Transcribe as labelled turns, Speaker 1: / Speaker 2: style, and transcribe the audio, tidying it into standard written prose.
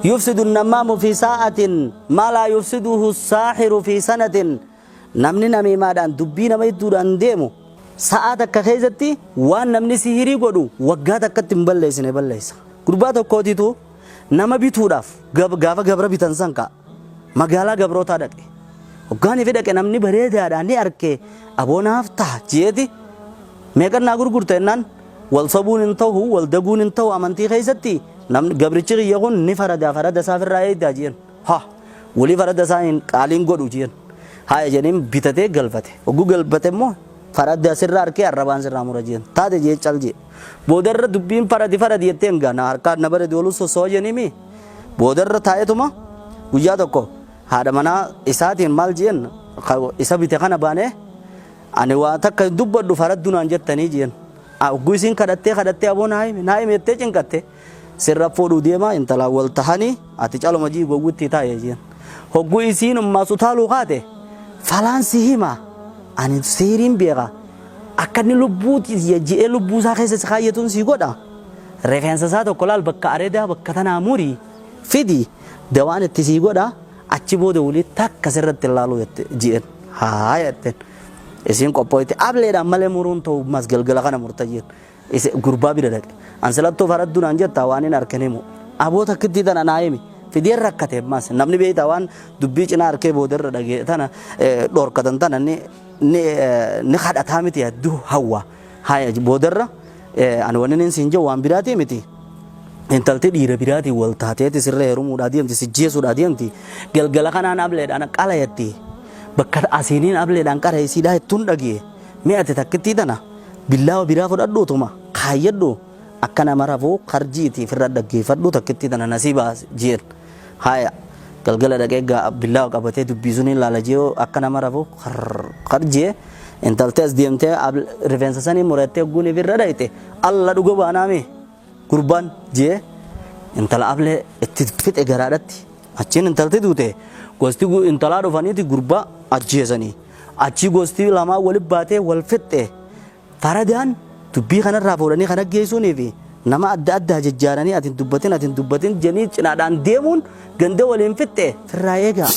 Speaker 1: Yufsidu nammaamu fi saa'atin maa laa yufsiduhu saahiru fi sanatin. Namni namiimaadhaan dubbii nama hedduudhaan deemu sa'aa takka keessatti waan namni sihirii godhu waggaa takkatti hin balleessine balleessa. Gurbaa tokkootitu nama bituudhaaf gaafa gabra bitan san ka'a. Magaalaa gabrootaa dhaqe. Hoggaan ifi dhaqe namni bareedaadhaan ni arke, aboo naaf taha jeeti, meeqan naa gurgurta jennaan, wal sobuun hin ta'u, wal daguun hin ta'u amantii keessatti, namni gabrichi kiyya kun ni faradaa, farada isaa ofirraa eegdaa jeen. Ha, walii farada isaa hin qaaliin godhu jeen. Haaya jedheen bitatee galfate. Hogguu galfate immoo farada sirraa arkee arrabaan sirraa mura jeen. Taate jee cal jee. Boodarra dubbiin faradi faradi jettee hin gaana harkaa na baredi oluu sosso'a jeniimi. Boodarra taa'etuma guyyaa tokko haadha manaa isaatiin maal jeen, isa bite kana baanee ani waa takka hin dubbadhu faraddu naan jettanii jeen. Hogguu isiin kadhattee kadhattee aboo naa himi naa himi jettee cinqatte, sirra fuudhuu deema intalaan wal tahanii ati caluma jii gowwittii taa'e jeen. Hogguu isiin ummaas utaaluu kaate, falaan si hima, ani siiriin beeka, akka inni lubbuu ji'ee lubbuu isaa keessa si kaayyatuun si godha. Rifeensa isaa tokko laal bakka areedaa bakka tanaa muri fidi, dawaan itti sii godha, achi booda wulii takka sirratti hin laaluu jette ji'een. Haaya jetteen. Isiin qophooyte ableedhaan malee muruun ta'u mas galgala kana murta jeen. Ise gurbaa bira dhaqe. An silattuu faradduu naan jettaa waan hin arkin himu. Aboo takkittii tana naa himi. Fideen rakkate mas namni beektaa waan dubbii cinaa arkee boodarra dhagee tana dhorkatan tana ni ni ni kadhataa miti hedduu hawwa. Haaya boodarra ani wanni inni siin jedhu waan biraatii miti. Intalti dhiira biraatiin wal taateeti sirra heerumuudhaa deemti, si jeesuudhaa deemti. Galgala kanaan ableedhaan qala jetti. Bakka asiiniin ableedhaan qara isiidhaa jettuun dhagee. Mee ati takkittii tana billaawa biraa fudhadhuutuma kaayyadhu, akka nama rafuu karjiiti firra dhaggeeffadhu, takkittii tana nasiibaa jeen. Haaya galgala dhaqee billaawa qabatee dubbii suniin laala jee, akka nama rafu karjee intalti as deemtee rifeensa sanii murattee guun ifirra dhayxe, alla dhuga baanaami gurbaan jee intala ablee itti fixe garaadhatti. Achiin intalti duute. Gosti intalaa dhufaniiti gurbaa ajjeesanii, achii gosti lamaa wali baatee wal fixxe. Faradaan dubbii kanarraa fuudhanii kana geessuunii fi nama adda addaa jajjaaranii ati hin dubbatin, ati hin dubbatin jedhanii cinaadhaan deemuun ganda waliin fixxe firraa eegaa.